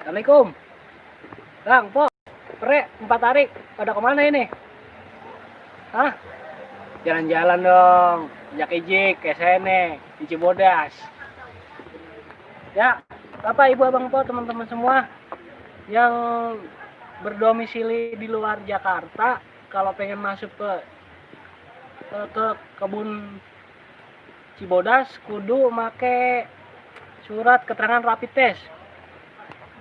Assalamualaikum. Bang, Po, Pre, 4 hari. Pada kemana ini? Hah? Jalan-jalan dong. Ajak ijik ke sini, di Cibodas. Ya, Bapak, Ibu, Abang, Po, teman-teman semua yang berdomisili di luar Jakarta, kalau pengen masuk ke kebun Cibodas, kudu make surat keterangan rapid test.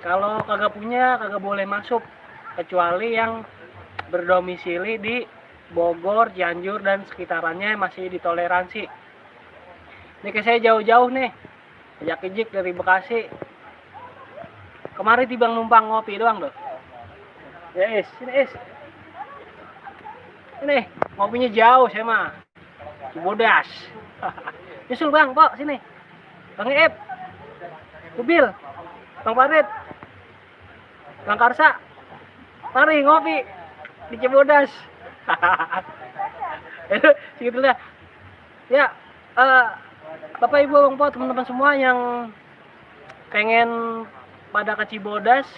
Kalau kagak punya, kagak boleh masuk, kecuali yang berdomisili di Bogor, Cianjur, dan sekitarannya masih ditoleransi. Ini kayak saya jauh-jauh nih, ajak ijik dari Bekasi. Kemarin tibang numpang ngopi doang loh. Ya, sini, Ini, ngopinya jauh saya mah. Cibodas. Nyusul Bang, Pok, sini. Bang Ep, Kubil, Bang Farid, Bang Karsa, mari ngopi di Cibodas. Segitu lah. Ya, Bapak Ibu Bang Po, teman-teman semua yang pengen pada ke Cibodas,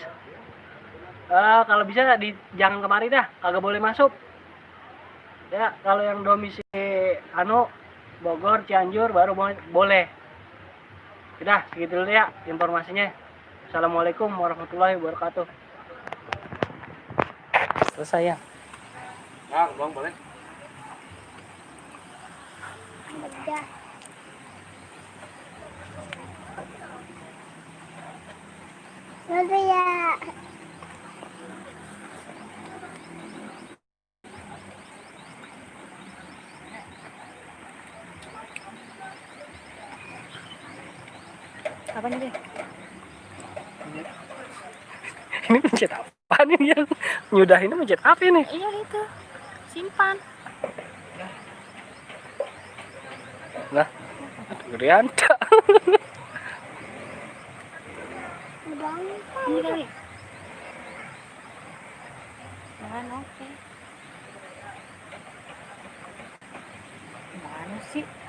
kalau bisa jangan kemari dah, kagak boleh masuk. Ya, kalau yang domisili Bogor, Cianjur baru boleh. Udah, segitu dulu ya informasinya. Assalamualaikum warahmatullahi wabarakatuh. Selesai ya? Bang, boleh? Udah. Udah ya. Apa nih? Ini mencet apa nih yang nyudah ini mencet apa ini? Iya itu. Simpan. Nah, gedean tak. Ini kali. Jangan oke. Mana sih?